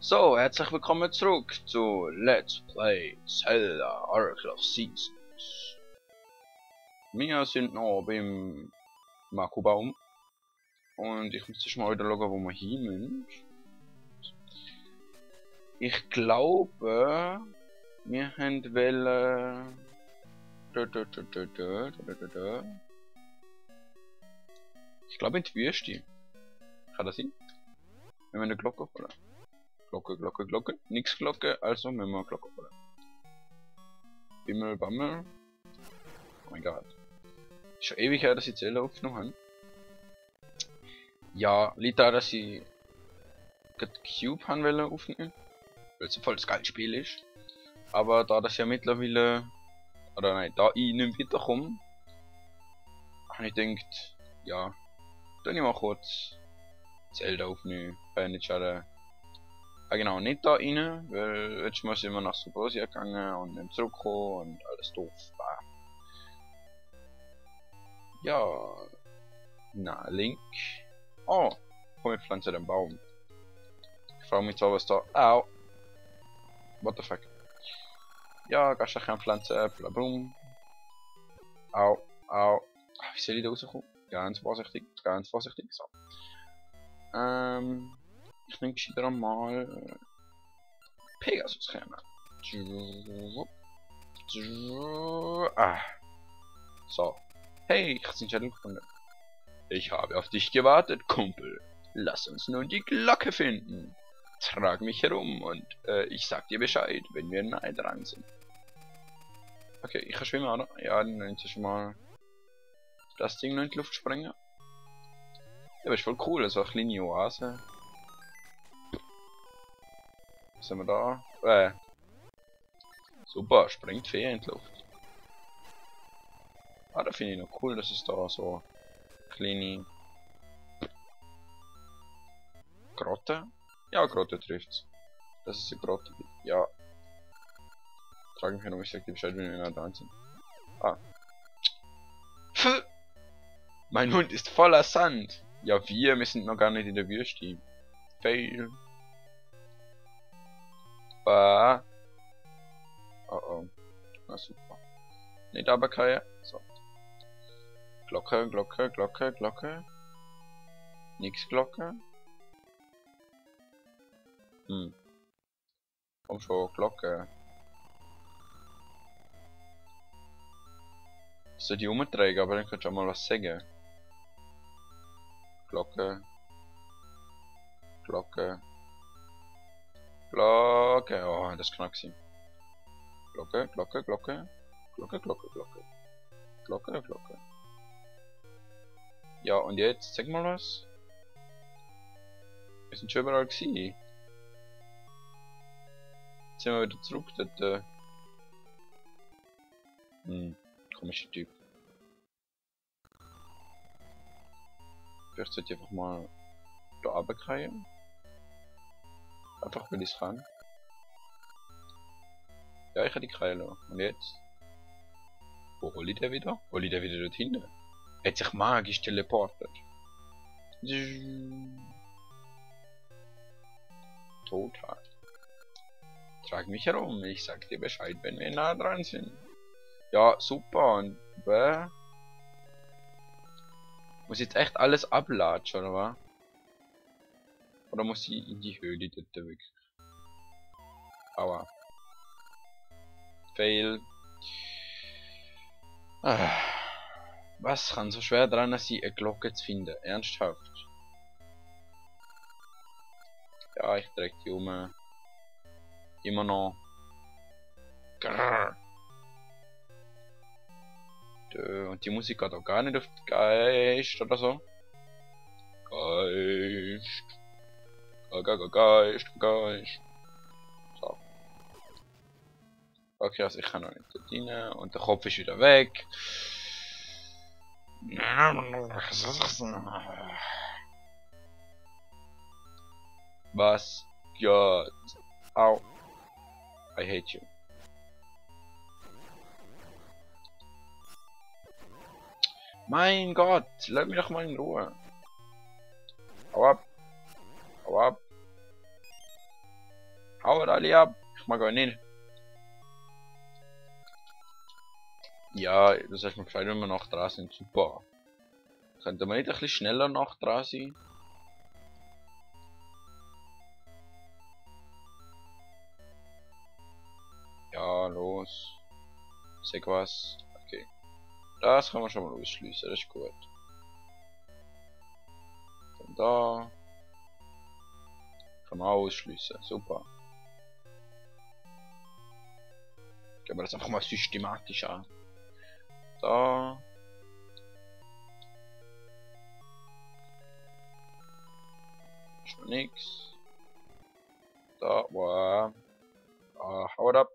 So, herzlich willkommen zurück zu Let's Play Zelda Oracle of Seasons. Wir sind noch beim Makubaum und ich muss jetzt mal wieder schauen, wo wir hin müssen. Ich glaube, wir haben wollen... Ich glaube in die Wüste. Kann das sein? Wir müssen eine Glocke holen. Glocke, Glocke, Glocke. Nix Glocke, also müssen wir Glocke holen. Bimmel, Bammel. Oh mein Gott. Ist schon ewig her, dass ich Zelda aufgenommen habe. Ja, liegt da, dass ich gerade Cube haben wollte aufnehmen. Weil es ein voll das geiles Spiel ist. Aber da das ja mittlerweile... Oder nein, da ich nicht weiterkomme, habe ich gedacht, ja, dann ich mal kurz Zelda aufnehmen. Kann nicht schaden. Genau, nicht da rein, weil letztes Mal sind wir nach Suechi gegangen und dann zurückgekommen und alles doof war. Ja, na, Link. Oh, komm, ich pflanze den Baum. Ich frage mich zwar, was da... Au! What the fuck? Ja, kannst du keine Pflanze, blabum. Au, au. Wie soll ich da rauskommen? Ganz vorsichtig, so. Ich nehme gescheiter mal Pegasus kommen. So. Hey, ich habe den Schädel gefunden. Ich habe auf dich gewartet, Kumpel. Lass uns nun die Glocke finden. Trag mich herum und ich sag dir Bescheid, wenn wir nahe dran sind. Okay, ich kann schwimmen, oder? Ja, dann nehme ich schon mal das Ding noch in die Luft springen. Ja, aber ist voll cool, so eine kleine Oase. Was haben wir da? Super, springt Fee in die Luft. Ah, da finde ich noch cool, dass es da so kleine Grotte. Ja, Grotte trifft's. Das ist eine Grotte. Ja. Trage mich herum, ich sag dir Bescheid, wenn wir nah dran sind. Ah. Pff. Mein Mund ist voller Sand. Ja, wir sind noch gar nicht in der Wüste. Fail. Oh oh. Na super. Nicht aber keine. So. Glocke, Glocke, Glocke, Glocke. Nix Glocke. Komm schon, Glocke. So die umeträge, aber dann könnt ihr mal was sagen. Glocke. Glocke. Glocke. Oh, das kann sein. Glocke, Glocke, Glocke. Glocke, Glocke, Glocke. Glocke, Glocke. Ja, und jetzt, sag mal was. Wir sind schon überall gewesen. Jetzt sind wir wieder zurück dort. Komischer Typ. Vielleicht sollte ich einfach mal da runterkriegen. Einfach weil ich es kann. Ja, ich habe die Kreile. Und jetzt? Wo hol ich den wieder? Hol ich den wieder dort hinten? Er hat sich magisch teleportet. Total. Trag mich herum, ich sag dir Bescheid, wenn wir nah dran sind. Ja, super. Und muss ich jetzt echt alles ablatschen, oder was? Oder muss ich in die Höhle dort wirklich? Aua. Fail. Was kann so schwer dran sein, eine Glocke zu finden? Ernsthaft? Ja, ich trage die um. Immer noch. Grrr. Und die Musik geht auch gar nicht auf den Geist oder so. Geist. Geist. So. Okay, also ich kann noch nicht dort rein. Und der Kopf ist wieder weg. Was? Ja. Au. I hate you. Mein Gott, lass mich doch mal in Ruhe. Hau ab. Hau ab. Haut alle ab. Ich mag euch nicht. Ja, das heißt mir gefällt, wenn wir nach dran sind. Super. Könnte man nicht ein bisschen schneller nach dran sein? Ja, los. Sag was. Okay. Das kann man schon mal ausschließen, das ist gut. Dann da. Kann man auch ausschließen, super. Gehen wir das einfach mal systematisch an. Da. Ist noch nix. Da, wow. Da, haut ab.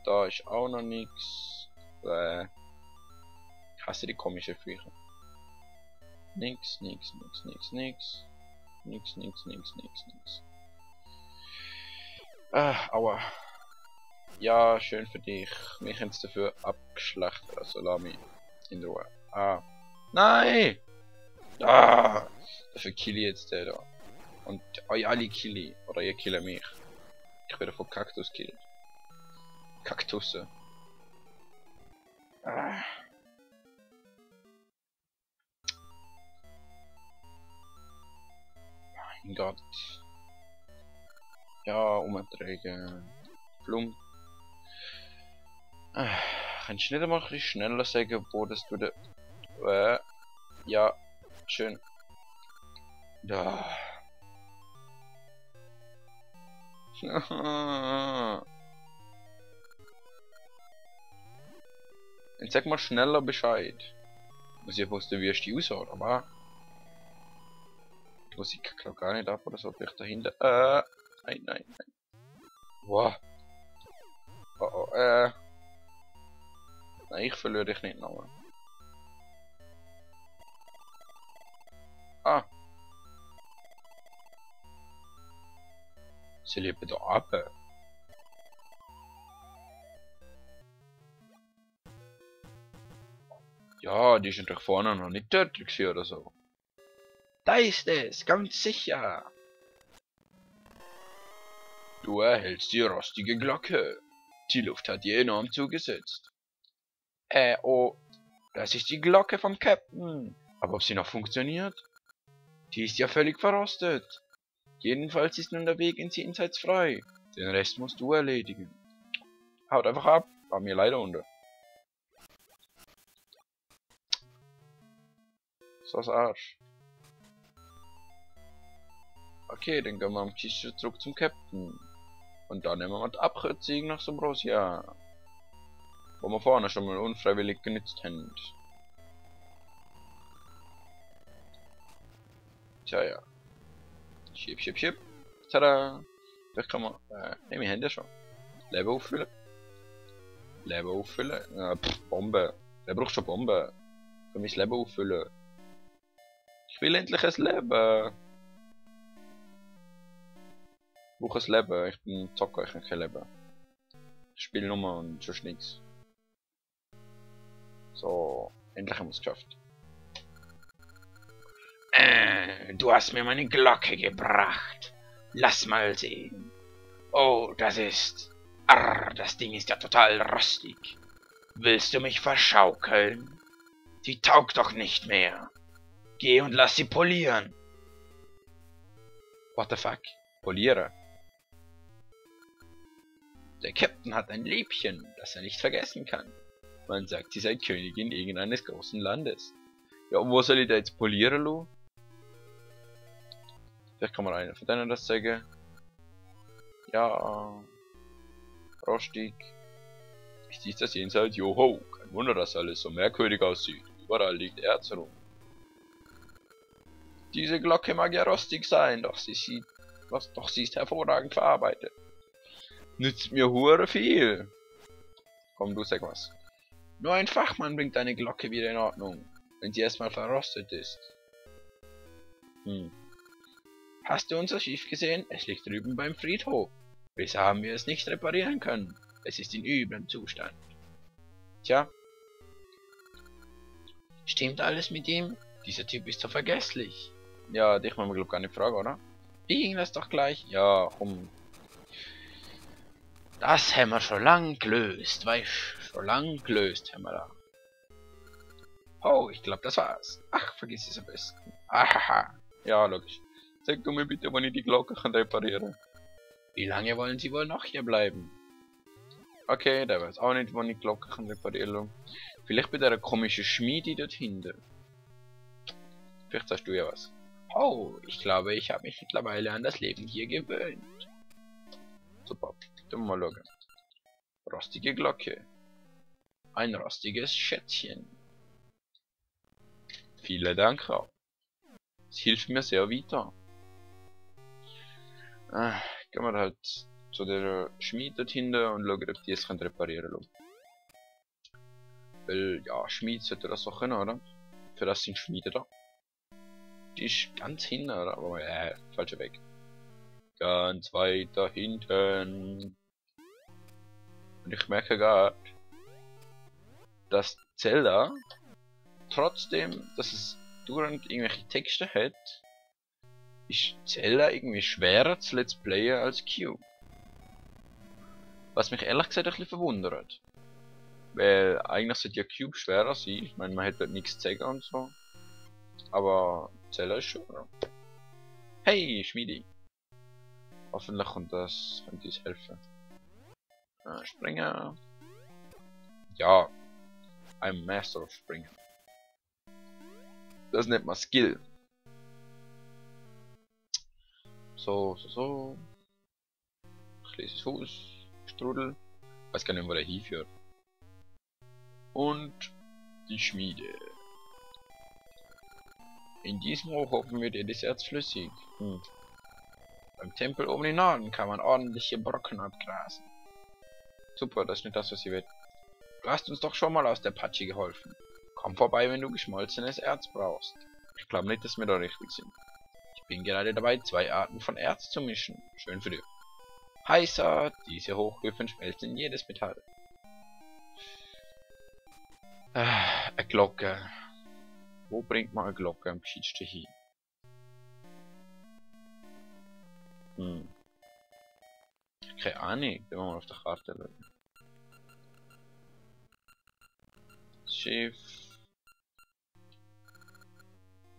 Da ist auch noch nix. Ich hasse die komischen Viecher. Nix. Aua. Ja, schön für dich. Mich haben sie dafür abgeschlachtet. Also lass mich in Ruhe. Ah. Nein! Ah! Dafür kill ich jetzt den da. Und euch alle kill. Oder ihr killt mich. Ich werde von Kaktus killen. Kaktusse. Ah. Mein Gott. Ja, umeträge. Plump. Kannst du nicht einmal ein bisschen schneller sagen, wo das du da... ja, schön. Da. Jetzt sag mal schneller Bescheid. Muss ich wusste, wie es die ausschaut, aber... Ich muss glaube gar nicht ab oder so, vielleicht dahinter. Nein. Wow. Oh, nein, ich verliere dich nicht noch. Ah. Sie leben da Aber. Ja, die sind doch vorne noch nicht tödlich oder so. Da ist es, ganz sicher. Du erhältst die rostige Glocke. Die Luft hat dir enorm zugesetzt. Oh, das ist die Glocke vom Kapitän. Aber ob sie noch funktioniert? Die ist ja völlig verrostet. Jedenfalls ist nun der Weg ins Jenseits frei. Den Rest musst du erledigen. Haut einfach ab, war mir leider unter. So's Arsch. Okay, dann gehen wir am Kiste zurück zum Kapitän. Und dann nehmen wir die Abkürzung nach Subrosia. Wo wir vorne schon mal unfreiwillig genützt haben. Tja, ja. Schieb. Tada! Vielleicht kann man... ne, wir haben ja schon. Leben auffüllen. Ja, Bombe. Wer braucht schon Bombe? Für mein Leben auffüllen. Ich will endlich ein Leben. Ich brauche ein Leben. Ich bin Zocker, ich habe kein Leben. Ich spiele nur und sonst nichts. So, endlich haben wir es geschafft. Du hast mir meine Glocke gebracht. Lass mal sehen. Oh, das ist... Arr, das Ding ist ja total rostig. Willst du mich verschaukeln? Die taugt doch nicht mehr. Geh und lass sie polieren. What the fuck? Poliere? Der Kapitän hat ein Liebchen, das er nicht vergessen kann. Man sagt, sie sei Königin irgendeines großen Landes. Ja, und wo soll ich da jetzt polieren, Lu? Vielleicht kann man einer von denen das sagen. Ja. Rostig. Ist dies das Jenseits? Joho. Kein Wunder, dass alles so merkwürdig aussieht. Überall liegt Erz rum. Diese Glocke mag ja rostig sein, doch sie ist hervorragend verarbeitet. Nützt mir hure viel. Komm, du sag was. Nur ein Fachmann bringt eine Glocke wieder in Ordnung, wenn sie erstmal verrostet ist. Hast du unser Schiff gesehen? Es liegt drüben beim Friedhof. Bisher haben wir es nicht reparieren können. Es ist in üblem Zustand. Tja. Stimmt alles mit ihm? Dieser Typ ist so vergesslich. Ja, dich wollen wir glaub gar nicht fragen, oder? Wie ging das doch gleich? Ja, komm. Das haben wir schon lang gelöst, weißt du? Schon lang gelöst haben wir da. Oh, ich glaube, das war's. Ach, vergiss es am besten. Ahaha. Ja, logisch. Sag du mir bitte, wann ich die Glocke kann reparieren. Wie lange wollen Sie wohl noch hier bleiben? Okay, der weiß auch nicht, wann ich die Glocke kann reparieren. Vielleicht bei der komischen Schmiede dort hinten. Vielleicht sagst du ja was. Oh, ich glaube, ich habe mich mittlerweile an das Leben hier gewöhnt. Super, dann mal schauen. Rostige Glocke. Ein rostiges Schätzchen. Vielen Dank auch. Es hilft mir sehr weiter. Gehen wir halt zu der Schmiede dort hinten und schauen, ob die es reparieren können. Weil, ja, Schmied sollte das auch können, oder? Für das sind Schmiede da. Die ist ganz hinten, oder? Aber, falscher Weg. Ganz weiter hinten. Und ich merke gerade, dass Zelda, trotzdem, dass es dauernd irgendwelche Texte hat, ist Zelda irgendwie schwerer zu Let's Playen als Q. Was mich ehrlich gesagt ein bisschen verwundert. Weil eigentlich sollte ja Cube schwerer sein. Ich meine, man hätte halt nichts zu sagen und so. Aber Zelda ist schwerer. Hey, Schmiedi. Hoffentlich könnte uns helfen. Springen. Ja. I'm Master of Springen. Das nennt man Skill. So. Kleines Fuß. Strudel. Weiß gar nicht, wo der hinführt. Und die Schmiede. In diesem Hochofen wird jedes Erz flüssig. Beim Tempel oben im Norden kann man ordentliche Brocken abgrasen. Super, das ist nicht das, was ihr will. Du hast uns doch schon mal aus der Patsche geholfen. Komm vorbei, wenn du geschmolzenes Erz brauchst. Ich glaube nicht, dass wir da richtig sind. Ich bin gerade dabei, 2 Arten von Erz zu mischen. Schön für dich. Heißer, diese Hochöfen schmelzen in jedes Metall. Eine Glocke. Wo bringt man eine Glocke am geschicktesten hin? Keine Ahnung, wenn wir mal auf der Karte schauen. Schiff.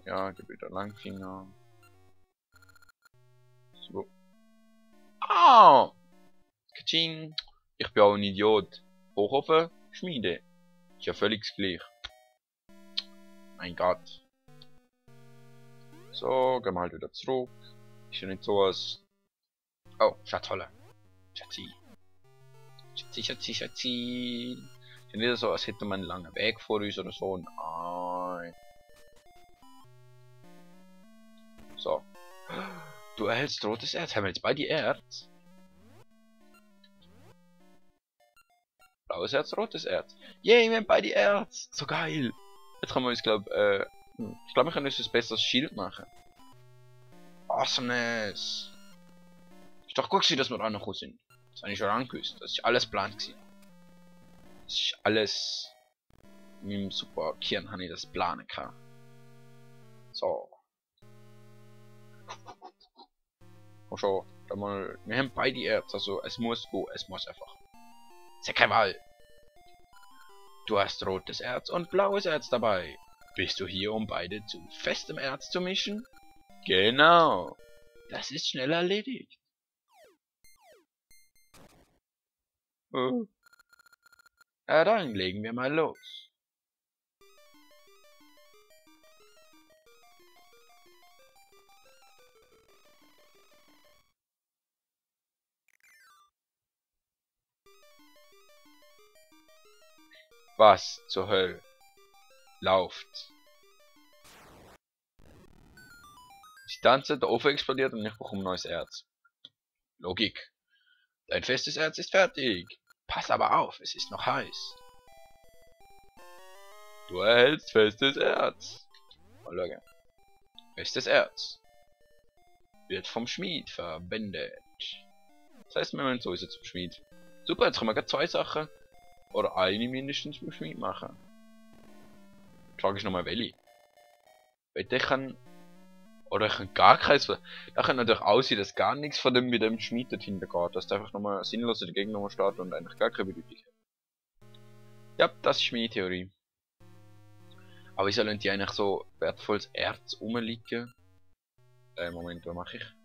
Ja, Gebiet der Langfinger. So. Ah! Katsching! Ich bin auch ein Idiot. Hochofen, Schmiede. Ist ja völlig gleich. Mein Gott. So, gehen wir halt wieder zurück. Ist ja nicht so als... Oh, Schatzholle. Schatzi. Schatzi. Ist ja nicht so, als hätte man einen langen Weg vor uns oder so. Nein. So. Du erhältst rotes Erz. Haben wir jetzt beide Erz? Blaues Erz, rotes Erz. Yay, wir haben beide Erz. So geil. Jetzt können wir uns, ich glaube, wir können uns ein besseres Schild machen. Awesomeness. Ist doch gut gewesen, dass wir da noch sind. Das habe ich schon angeküsst. Das ist alles geplant gewesen. Das ist alles... Mit dem super Kirn habe ich das planen können. So. Oh schon. Wir haben beide Erz, also es muss go, es muss einfach. Ist keine Wahl. Du hast rotes Erz und blaues Erz dabei. Bist du hier, um beide zu festem Erz zu mischen? Genau. Das ist schnell erledigt. Ja, dann legen wir mal los. Was zur Hölle? Lauft. Die Tanze, der Ofen explodiert und ich bekomme neues Erz. Logik. Dein festes Erz ist fertig. Pass aber auf, es ist noch heiß. Du erhältst festes Erz. Mal schauen. Festes Erz. Wird vom Schmied verwendet. Das heißt, wir müssen sowieso zum Schmied. Super, jetzt können wir gerade 2 Sachen. Oder eine mindestens beim Schmied machen. Frage ich nochmal welche. Weil der kann... Oder ich könnte gar keins. Da könnte natürlich aussehen, dass gar nichts von dem mit dem Schmied dahinter geht. Dass der einfach nochmal sinnlos in der Gegend nochmal steht und eigentlich gar keine Bedeutung hat. Ja, das ist meine Theorie. Aber wieso lassen die eigentlich so wertvolles Erz rumliegen? Moment, was mache ich?